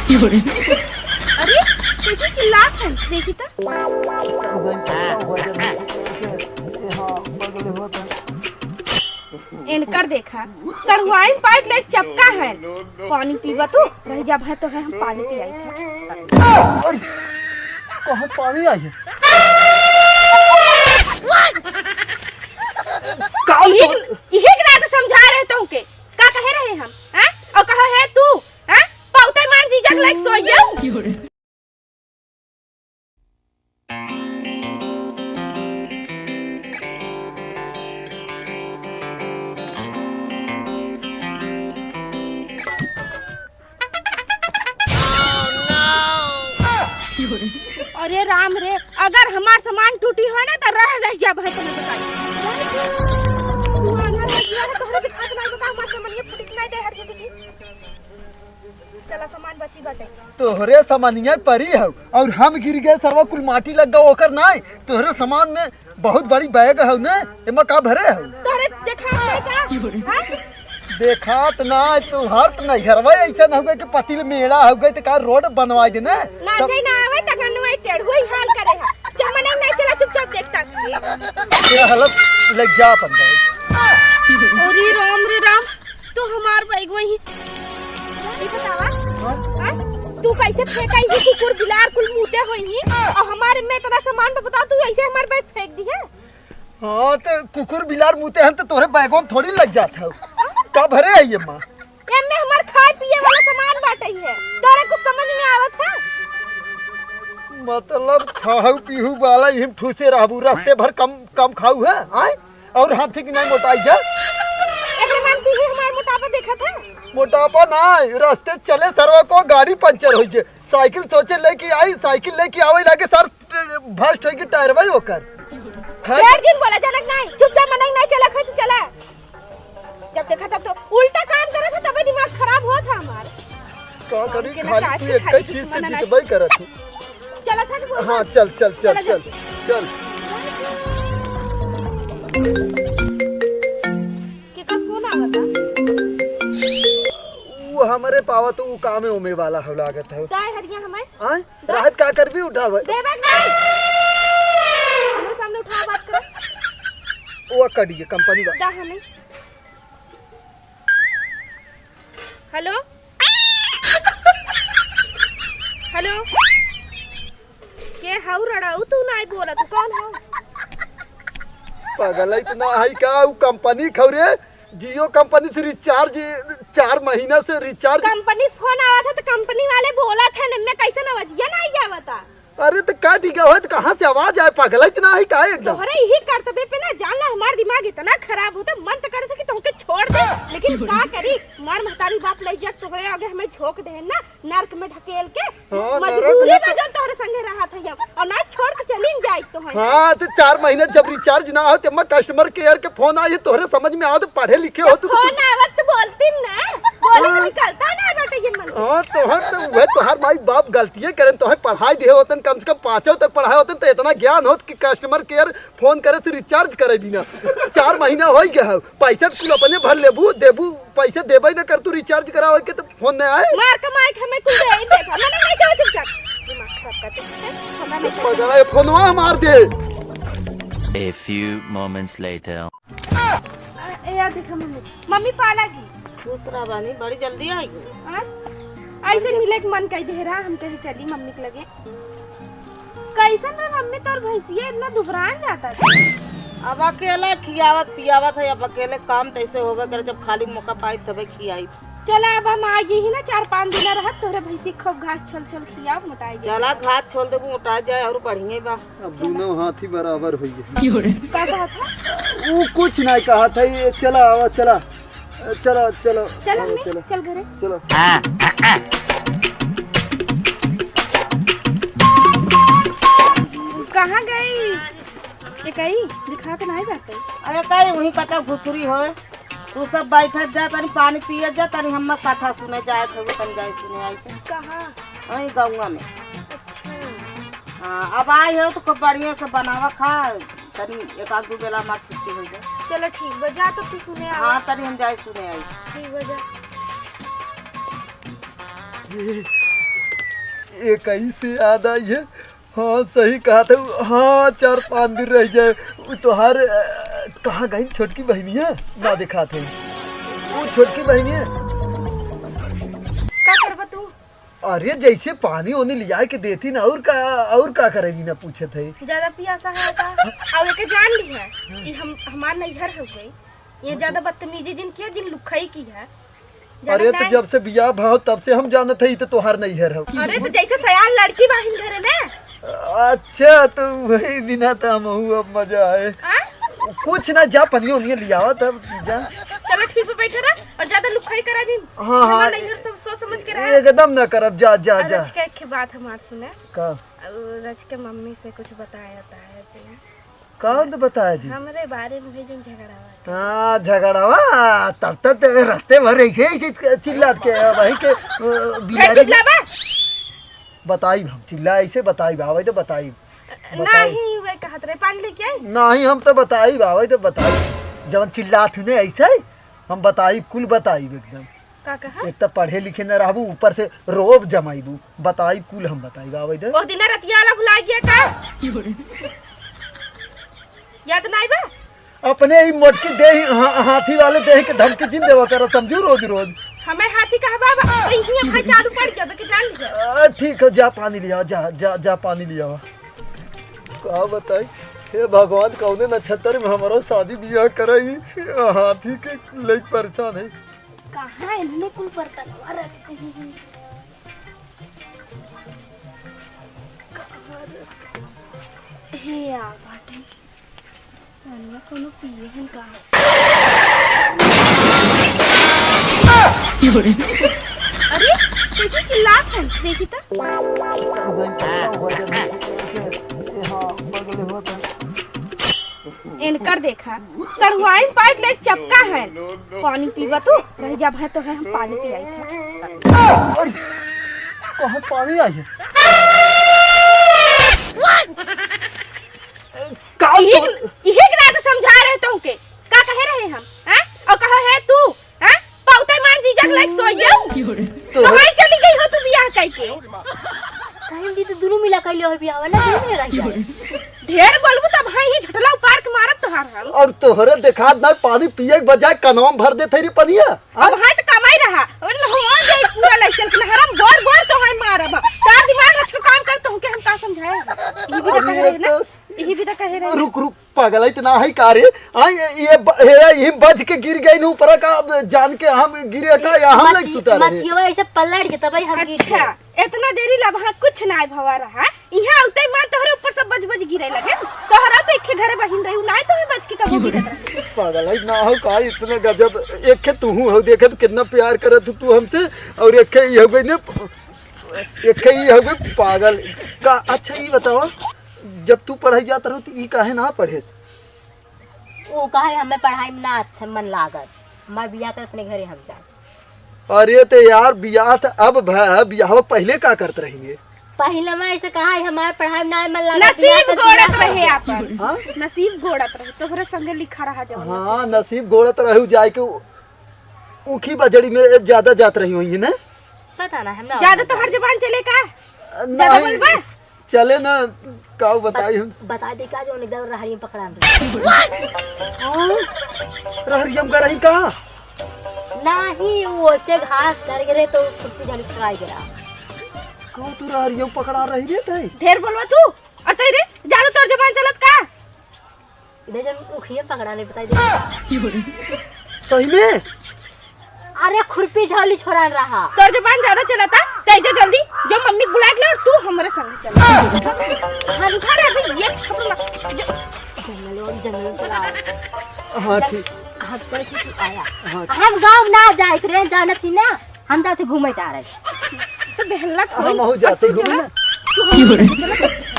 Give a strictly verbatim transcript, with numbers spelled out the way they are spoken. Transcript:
अरे, कैसे चिल्लात है, देखी तो। इनकर देखा, सरुआइन पाइट ले चपका है। पानी पीबा तू, रह जा भाई, तो है हम पानी पियाई था। अरे, कहाँ पानी आई है? का इहे, तो इहे के नाते समझा रहे तो के। का कहे रहे हम? हैं? और कहो है तू? हैं? पौते मान जीजा के लायक सोई जाऊ? अरे राम रे, अगर हमार सामान टूटी हो ना, तो रह, रह जा भाई, तुम्हें बताई। तू आना रह गया है, तोहरे दिखात नहीं बता, हमार सामान ये फुटिक नहीं दे, हर जगह की। चला, सामान बची बाटे। तोहरे सामानिया परी हौ, और हम गिर गए, सरवा कुल माटी लग गए, ओकर नाय। तोहरे सामान में बहुत बड़ी बैग हौ ने, एमा का भरे हौ? तोहरे देखा है का? हाँ? देखात ना, तोहार तो नैहरवा ऐसा न हो गए कि पतिल मेला हो गए तो का रोड बनवा दे ना। ना तब जाई ना आवे, तक नवाई टेढ़ुई हाल करे है। जब मने नहीं चला, चुपचाप देखता। तेरा हालत लग जा अपन भाई। अरे राम रे राम, तू हमार बैग वही। ई बतावा, हाँ? तू कैसे फेंका ही कुकुर बिलार कुल मूते होई ही? और हमारे में इतना सामान तो बताओ, तू ऐसे हमार बैग फेंक दी है? हाँ, तो कुकुर बिलार मूते हैं तो तोहरे बैगों में थोड़ी लग जात है। का भरे है ये माँ? एमे हमार खाए पिए वाला सामान बाटे है, तोरा कुछ समझ में आवत है? मतलब खाहू पीहू वाला इहिम ठूसे रहबू, रस्ते भर कम कम खाऊ है, आय? और हाथी की नहीं मोटाई जा। एकरे मान तू ही हमार मोटापा देखत है? मोटापा ना, रस्ते चले सरवा को गाड़ी पंचर हो गए, साइकिल सोचे लेके आई, साइकिल लेके आवे लागे सर भस्ट होई कि टायर भाई ओकर। खाए ढेर दिन बोला जनक नहीं, चुपचाप मनक नहीं चला, खाती चला। जब देखा तब तो उल्टा काम करत है, तबे दिमाग खराब होत है हमार। का करी, खाली तू एक ही चीज से जितबई करत है। चला था कि बोल। हाँ, चल, चल, चल, चला चल, चल। केकर फोन आवता? वो हमरे पावा तो वो कामे ओमे वाला हो लागत है। दाए हरिया हमें। आय? राहत का करबी उठावे? देबे के नहीं। हमरे सामने उठा बात कर। वो कट गया कंपनी बा। दा हमें। हेलो? हेलो? के हाउ रड़ाऊ तू नाई बोला, तू कौन हो? पागल है इतना हाई का, वो कंपनी खौरे। जियो कंपनी से रिचार्ज, चार महीना से रिचार्ज। कंपनी से फोन आवा था तो कंपनी वाले बोला था न, मैं कैसे न आवाजिया ना आई जावा था। अरे तो का ठीक है, तो कहाँ से आवाज आए पागल, इतना ही का एकदम। तोहरे यही करतबे पे ना जान ला, हमार दिमाग इतना खराब होता, मन तो करे था कि तुमके छोड़ दे, लेकिन का करी, मार महतारी बाप ले जा तोहरे आगे हमें झोंक दे ना। नर्क में ढकेल के। हाँ, मजबूरी नरक में बा तो जौन तोहरे संगे रहत है अब। और ना छोड़ के चली न जाई तो है। हाँ, तो चार महीना जब रिचार्ज ना हो, तो मैं कस्टमर केयर के फोन आई, तोहरे समझ में आओ तो पढ़े लिखे हो तो फोन आवत तो बोलती ना, बोले तो हाँ। निकलता ना बाटे ये मन से। हाँ, तोहर तो वह तोहर माई बाप गलतिये करें, तोहे पढ़ाई दिए होतन, कम से कम पाँचों तक पढ़ाए होतन, तो इतना ज्ञान होत कि कस्टमर केयर फोन करे से रिचार्ज करे बिना। चार महीना हो गया है, पैसा कुल अपने भर लेबू, देबू, पैसा देबे न कर तू रिचार्ज करावे के तो फोन नहीं आए। मार कमाई के हमें कुल दे ही देगा। मने नहीं चला चुपचाप। दिमाग खराब करते हैं। हमरा नहीं चला। पगला, ये फोनवा मार दे। A few moments later. ए यार देखा मम्मी। मम्मी पाला की। दूसरा बानी बड़ी जल्दी आई। हाँ? ऐसे मिले के मन कई दे रहा, हम कहे चली मम्मी के लगे। कैसन रे मम्मी, तोर भैंसिया इतना दुबरान जाता है? अब अकेले खियावत पियावत है, अब अकेले काम तैसे होबे करे, जब खाली मौका पाई तबे खियाई। चला, अब हम आ गई ही ना, चार पाँच दिन रहत, तोहरे भैंसी खूब घास छोल छोल खियाव, मोटाई जाए। चला, घास छोल देबू, मोटाई जाए, और बढ़िया बा। अब चला। दोनों हाथी बराबर होइए। का कहत है? वो कुछ नहीं कहत है, ये चला, आवा, चला। चलो, चलो, चल हाँ, अम्मी, चलो। चल घरे। चलो। कहाँ गई? ये कहीं दिखा के नहीं जाते। अरे कहीं वहीं पता घुसरी होए। तू सब बैठत जा, तनी पानी पियत जा, तनी हम कथा सुने जाए थे, तनी जाए सुने आई थे। कहाँ? वहीं गौवा में। अच्छा। हाँ, अब आई हो तो खूब बढ़िया से बनावा खा, तनी एक आध दू बेला हमार छुट्टी हो जाए। चलो ठीक बा, जा तब तू सुने आवा। हाँ, तनी हम जाए सुने आई। ठीक बा, जा। ये, एक ही से याद आई है। हाँ, सही कहा था। हाँ, चार पाँच दिन रह जाए। उ तोहार, अ, कहाँ गई छोटकी बहिनिया? ना दिखात है। वो छोटकी बहिनिया। का करबा तू? अरे, जैसे पानी ओनी लिया के देती ना, और का, और का करे बिना पूछे थे? ज्यादा पियासा है का? अब एके जान ली है कि हम, हमार नैहर हो गई। ये ज्यादा बदतमीजी जिन किया, जिन लुखई की है। जाने अरे, तो नहीं। जब से बियाह भाव, तब से हम जानत है, ई तो तोहार नैहर हो। अरे, तो जैसे सयान लड़की बाहिन घरे में। अच्छा, तो वही बिना तो हम अब मजा आए। आ? कुछ ना, जा पनियो ओनियो लियावा तब जा। चलो, ठीक है, बैठे रह और ज्यादा लुखाई करा जिन। हाँ, हाँ, हमार नैहर सब सोच समझ के रहा। एकदम ना करब, जा, जा, जा। रच के एक बात हमार सुने। का? और रच के मम्मी से कुछ बताया था जी। का तो बताया जी? हमरे बारे में भाई जो झगड़ा हुआ। हाँ, झगड़ा हुआ, तब तक ते रस्ते भर ऐसे, ऐसे चिल्लात के, भाई के, अ, बिलारी चिल्लावा? बताई हम, चिल्ला ऐसे बताई, आवे तो बताई। बताई। नाही, वे कहत रहे, पानी लेके आई? नाही, हम तो बताई, आवे तो बताई। जवन चिल्लात हूँ ने ऐसे, हम बताई, कुल बताई एकदम। का कहा? एक तो पढ़े लिखे न रहबू, ऊपर से रोब जमाईबू। बताई, कुल हम बताई, आवे दे। ओ दिन रतिया वाला भुला गया का? याद नाही बा? अपने ही मोटकी देह, हा-, हाथी वाले देह के धमकी जिन देवा करो, समझू, रोज रोज। हमें हाथी कहबा बा, तो यही भाई चालू पड़ जाबे के जान लिया। आ, ठीक है, जा पानी लिया, जा, जा, जा पानी लिया। का बताई, हे भगवान, कौने नक्षत्र में हमारा शादी बियाह कराई, हाथी के लेके परेशान है। कहाँ इन्हने कुल बर्तनवा रख दी? कहाँ रख-, हे आ बाटे। अन्य कोनो पिए हन का? अरे, कैसे चिल्लात हन? देखी तो। हाँ, बगले होता। इनकर देखा, सड़ुआइन पाइट लेके चपका है। पानी पीबा तू, रह जा भाई, तो है हम पानी पियाई था। अरे, कहाँ पानी आई है? का इहे, तो इहे के नाते समझा रहे तुमके। का कहे रहे हम? हैं? और कहो है तू, हैं? पौते मान जीजा के लायक सोई गयो। तो तो हाय चली गई हो तू बियाह कई के। कहीं दी तो दोनों मिला कइले हो बियाह ना, दोनों मिला रह जाए। ढेर बोलबू तब हाय ही झटला उपार के मारत तोहार हम। और तोहरे देखात ना पानी पिए के बजाय कनवा में भर देते रे पनिया। अब हाय तो कमाई रहा। और हो जाए पूरा लाइफ चल के ना हराम गोर गोर तो हाय मारब। तार दिमाग रच के काम कर, तुमके हम का समझाए? ये भी तो कहे रहे ना। तो यही भी तो कहे रहे। रुक, रुक, पागल है इतना है का रे? आ, ये, ये ब-, हे, ये बज के गिर गई न ऊपर का, अब जान के हम गिरे का या हम मची-, नहीं सुता रहे? मचियवा ऐसे पलट के तब हम गिर अच्छा, गए। इतना देरी ला वहाँ कुछ ना भवा रहा। यहाँ उतई मार तोहरे ऊपर सब बज बज गिरे लगे। तोहरा तो एक घरे बहिन रही, ना तोहरे बज के कबो गिरत रहे। पागल है ना हो का, इतना गजब। एक खे तू हो, देखे तो कितना प्यार करत तू, तू हमसे, और एक खे ये हो गई ने, एक खे ये हो गई पागल। का, अच्छा ये बताओ, जब तू पढ़ाई जात रहो तो ई काहे ना पढ़े? वो काहे हमें पढ़ाई में ना अच्छा मन लागत, हमार बियाह कर अपने घरे हम जाए। अरे ते यार, बियाह त अब भय, बियाह पहले का करत रहेंगे? पहले मैं ऐसे कहा है, हमार पढ़ाई में ना मन लागत, नसीब बियाह कर गोड़त बियाह रहे कर। आपन। हाँ? नसीब गोड़त रहे, तोहरे संगे लिखा रहा जवन हाँ, नसीब। नसीब गोड़त रहे, जाए के उ-, उखी बजड़ी में ज्यादा जात रही होंगी ना? पता ना, हम ना ज्यादा तोहर जबान चले का? ज्यादा नहीं। बोलबा? चले ना, का बताई हम? बता दे का, जो एकदम रहरियम पकड़ान रहे। हाँ? रहरियम का रही का? नहीं, वो ऐसे घास कर गिरे तो खुरपी जानी छुड़ाई गिरा। कौन तू रहरियम पकड़ा रही रे तई? ढेर बोलबा तू, और तई रे, ज्यादा तोर जबान चलत का? इधर जन उखिया पकड़ा नहीं बताई दे। सही में? अरे खुरपी झौली छोड़ान रहा। तोर जबान ज्यादा चलता, तई जो जल्दी, जो मम्मी के बुला के ला और तू हमरे संग चल। हम घर अभी ये छपरा, जो जंगल में, जंगल में चला आओ। हाँ, ठीक। हम चल के तू आया। हाँ, ठीक। हम गाँव ना जाए रे, जानत ही ना। हम जाते घूमे जा रहे। तो बेहला हम कोई। हो जाते और तू घूमे चला, ना। तू हम चला।